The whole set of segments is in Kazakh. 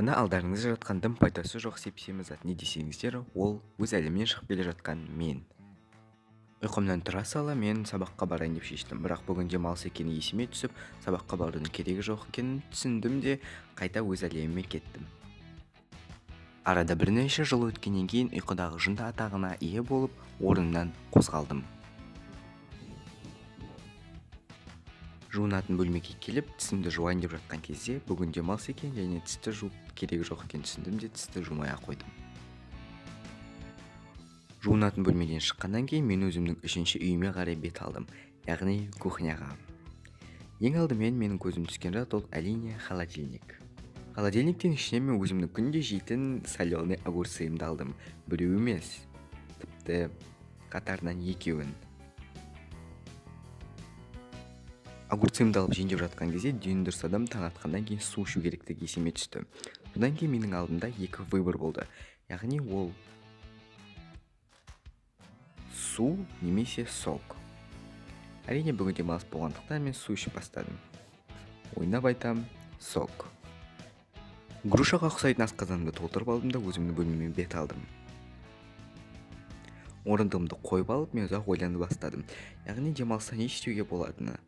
Мына алдарыңызда жатқан дым пайдасы жоқ сеп-семіз зат не десеңіздер, ол өз әлемінен шығып келе жатқан мен. Ұйқымнан тұра сала мен сабаққа барайын деп шештім, бірақ бүгін демалыс екені есіме түсіп, сабаққа барудың керегі жоқ екенін түсіндім де, қайта өз әлеміме кеттім. Арада бірнеше жыл өткеннен кейін ұйқыдағы жынды атағына ие болып, орнымнан қозғалдым. Жуынатын бөлмеге келіп, тісімді жуайын деп жатқан кезде, бүгін демалыс екен және тісті жуып керегі жоқ екенін түсіндім де, тісті жумай-ақ қойдым. Жуынатын бөлмеден шыққаннан кейін мен өзімнің үшінші үйіме қарай бет алдым, яғни кухняға. Ең алдымен менің көзім түскен зат ол әрине холодильник. Холодильниктің ішінен мен өзімнің күнде жейтін соленый огурцымды алдым. Біреу емес, тіпті қатарынан екеуін. Огурцымды алып жейін деп жатқан кезде дені дұрыс адам таң атқаннан кейін су ішу керектігі есіме түсті. Содан кейін менің алдымда екі выбор болды. Яғни ол су немесе сок. Әрине бүгін демалыс болғандықтан мен су ішіп бастадым. Ойнап айтам, сок. Грушаға ұқсайтын асқазанымды толтырып алдым да өзімнің бөлмеме бет алдым. Орындығымды қойып алып, мен ұзақ ойлана бастадым. Яғни демалыста не істеуге болатыны.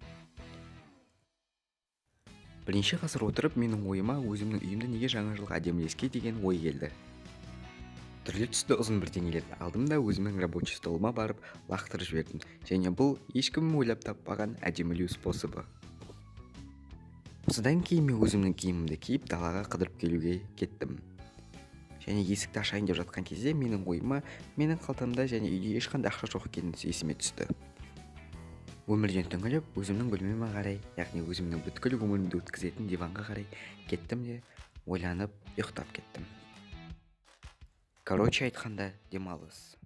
Бірнеше ғасыр отырып, менің ойыма өзімнің үйімді неге жаңа жылға әдемілеске деген ой келді. Түрлі түсті ұзын бірдеңелерді алдым да өзімнің рабочий столыма барып лақтырып жібердім. Және бұл ешкім ойлап таппаған әдемілеу способы. Осыдан кейін мен өзімнің киімімді киіп далаға қыдырып келуге кеттім. Және есікті ашайын деп жатқан кезде менің ойыма менің қалтамда және үйде ешқандай ақша жоқ екені есіме түсті. Өмірден түңіліп, өзімнің бөлмеме қарай, яғни өзімнің бүткіл өмірімді өткізетін диванға қарай кеттім де ойланып ұйықтап кеттім. Короче айтқанда, демалыс.